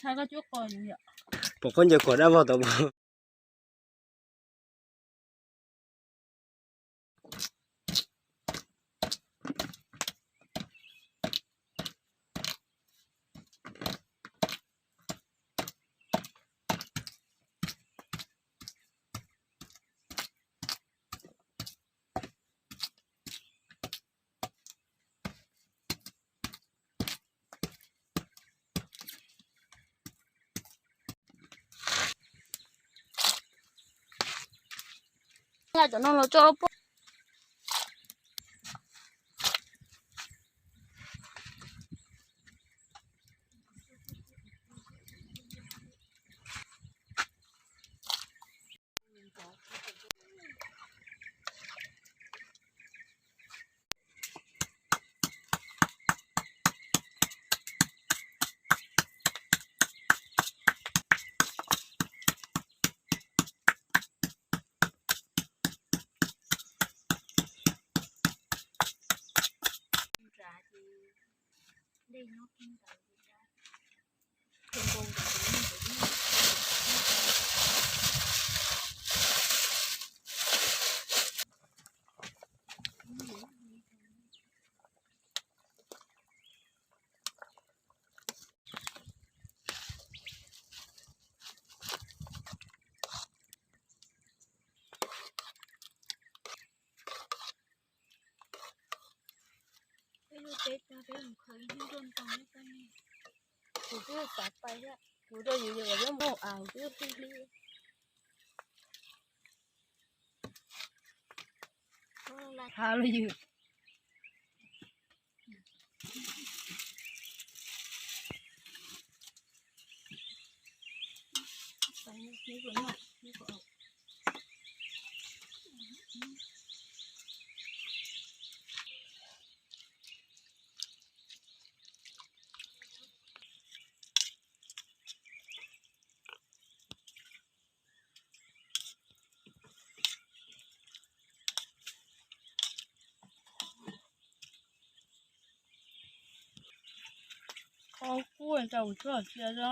Thaij koj cuab qos yom. Pom khaub ncaws kom dab vog tau. Cov no los tso pov. Peb lub teb tag peb mus khaws ib hnub nruab ntoo ib tag ne. Kuv twb xav pais thiab, kuv rau yus yus peb mus au twb hlib. Hav los yus. Qhov kub rau tsuag sia zo.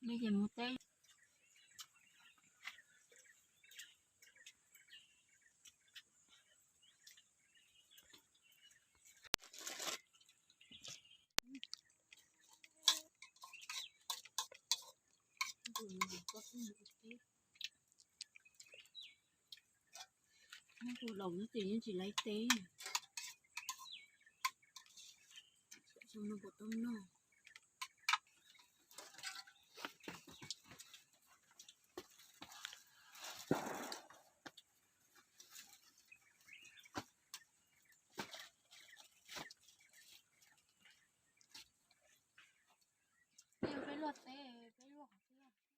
Nej ces mus teb. Tus laus no ces yeej tsis laiv teb. Xyoo no puas tau noj? Peb luaj teb, peb luaj qhov twg?